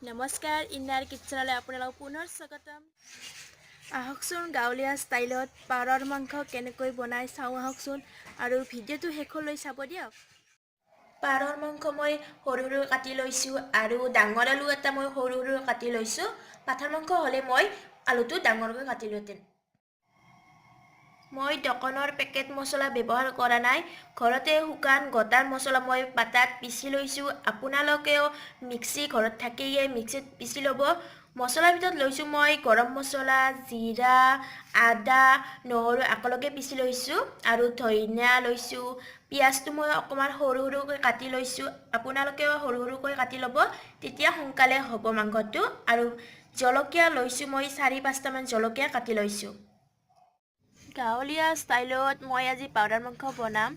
নমস্কাৰ, ইনাৰ কিটচেনলৈ আপোনালোক পুনৰ স্বাগতম। আহকচোন, গাঁৱলীয়া ষ্টাইলত পাৰৰ মাংস কেনেকৈ বনাই চাওঁ আহকচোন আৰু ভিডিঅ'টো শেষলৈ চাব দিয়ক। পাৰৰ মাংস মই সৰু সৰু কাটি লৈছোঁ আৰু ডাঙৰ আলু এটা মই সৰু সৰু কাটি লৈছোঁ। পাঠাৰ মাংস হ'লে মই আলুটো ডাঙৰকৈ কাটিলোহেঁতেন। মই দোকানৰ পেকেট মছলা ব্যৱহাৰ কৰা নাই, ঘৰতে শুকান গোটা মছলা মই পাতাত পিচি লৈছোঁ। আপোনালোকেও মিক্সি ঘৰত থাকিয়ে মিক্সিত পিচি ল'ব। মছলাৰ ভিতৰত লৈছোঁ মই গৰম মছলা, জিৰা, আদা, নহৰু একেলগে পিচি লৈছোঁ আৰু ধনিয়া লৈছোঁ। পিঁয়াজটো মই অকণমান সৰু সৰুকৈ কাটি লৈছোঁ, আপোনালোকেও সৰু সৰুকৈ কাটি ল'ব, তেতিয়া সোনকালে হ'ব মাংসটো। আৰু জলকীয়া লৈছোঁ মই 4-5টামান জলকীয়া কাটি লৈছোঁ। গাঁৱলীয়া ষ্টাইলত মই আজি পাৰৰ মাংস বনাম।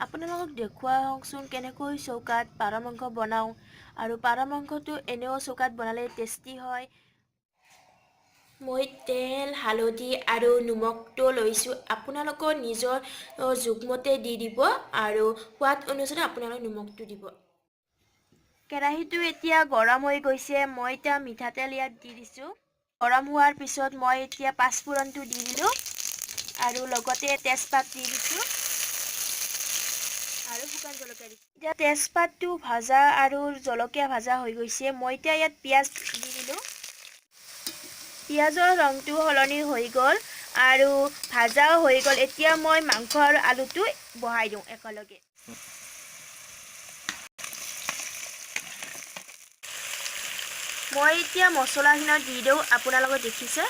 আপোনালোকক দেখুৱাই আহকচোন কেনেকৈ চৌকাত পাৰৰ মাংস বনাওঁ। আৰু পাৰৰ মাংসটো এনেও চৌকাত বনালে টেষ্টি হয়। মই তেল, হালধি আৰু নিমখটো লৈছোঁ, আপোনালোকৰ নিজৰ জোখমতে দি দিব আৰু সোৱাদ অনুসাৰে আপোনালোকে নিমখটো দিব। কেৰাহীটো এতিয়া গৰম হৈ গৈছে। মই এতিয়া মিঠাতেল ইয়াত দি দিছোঁ। গৰম হোৱাৰ পিছত মই এতিয়া পাঁচফোৰণটো দি দিলোঁ আৰু লগতে তেজপাত দি দিছোঁ আৰু শুকান জলকীয়া দিছোঁ। এতিয়া তেজপাতটো ভাজা আৰু জলকীয়া ভাজা হৈ গৈছে। মই এতিয়া ইয়াত পিঁয়াজ দি দিলোঁ। পিঁয়াজৰ ৰংটো সলনি হৈ গ'ল আৰু ভাজাও হৈ গ'ল। এতিয়া মই মাংস আৰু আলুটো বহাই দিওঁ একেলগে। মই এতিয়া মছলাখিনি দি দিওঁ, আপোনালোকে দেখিছে।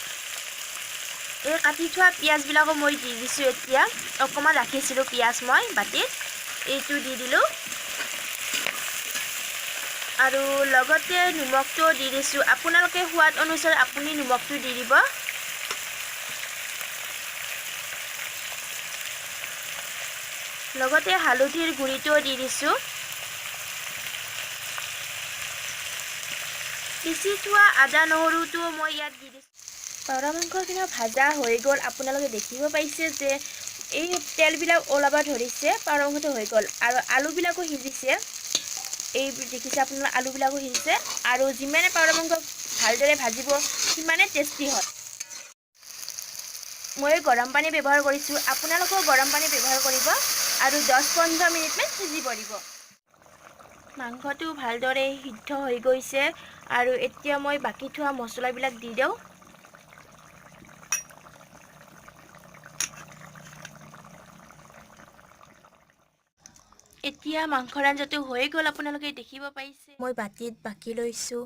এই কাটি থোৱা পিঁয়াজবিলাকো মই দি দিছোঁ। এতিয়া অকণমান ৰাখিছিলোঁ পিঁয়াজ মই বাতিত, এইটো দি দিলোঁ আৰু লগতে নিমখটোও দি দিছোঁ। আপোনালোকে সোৱাদ অনুসাৰে আপুনি নিমখটো দি দিব। লগতে হালধিৰ গুড়িটোও দি দিছোঁ। পিচি থোৱা আদা নহৰুটোও মই ইয়াত দি দিছোঁ। পাৰ মাংসখিনি ভাজা হৈ গ'ল। আপোনালোকে দেখিব পাইছে যে এই তেলবিলাক ওলাব ধৰিছে, পাৰ মাংসটো হৈ গ'ল আৰু আলুবিলাকো সিজিছে। এই দেখিছে আপোনালোকে, আলুবিলাকো সিজিছে। আৰু যিমানে পাৰ মাংস ভালদৰে ভাজিব সিমানে টেষ্টি হয়। মই গৰম পানী ব্যৱহাৰ কৰিছোঁ, আপোনালোকেও গৰম পানী ব্যৱহাৰ কৰিব আৰু 10-15 মিনিটমান সিজিব দিব। মাংসটো ভালদৰে সিদ্ধ হৈ গৈছে আৰু এতিয়া মই বাকী থোৱা মছলাবিলাক দি দিওঁ। এতিয়া মাংসৰ আঞ্জাটো হৈ গ'ল, আপোনালোকে দেখিব পাইছে। মই বাতিত বাকি লৈছোঁ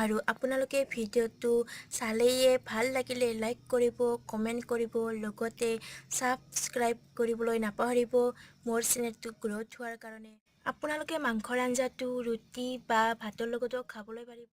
আৰু আপোনালোকে ভিডিঅ'টো চালেয়ে ভাল লাগিলে লাইক কৰিব, কমেণ্ট কৰিব, লগতে ছাবস্ক্ৰাইব কৰিবলৈ নাপাহৰিব মোৰ চেনেলটো গ্ৰ'থ হোৱাৰ কাৰণে। আপোনালোকে মাংসৰ আঞ্জাটো ৰুটি বা ভাতৰ লগতো খাবলৈ পাৰিব।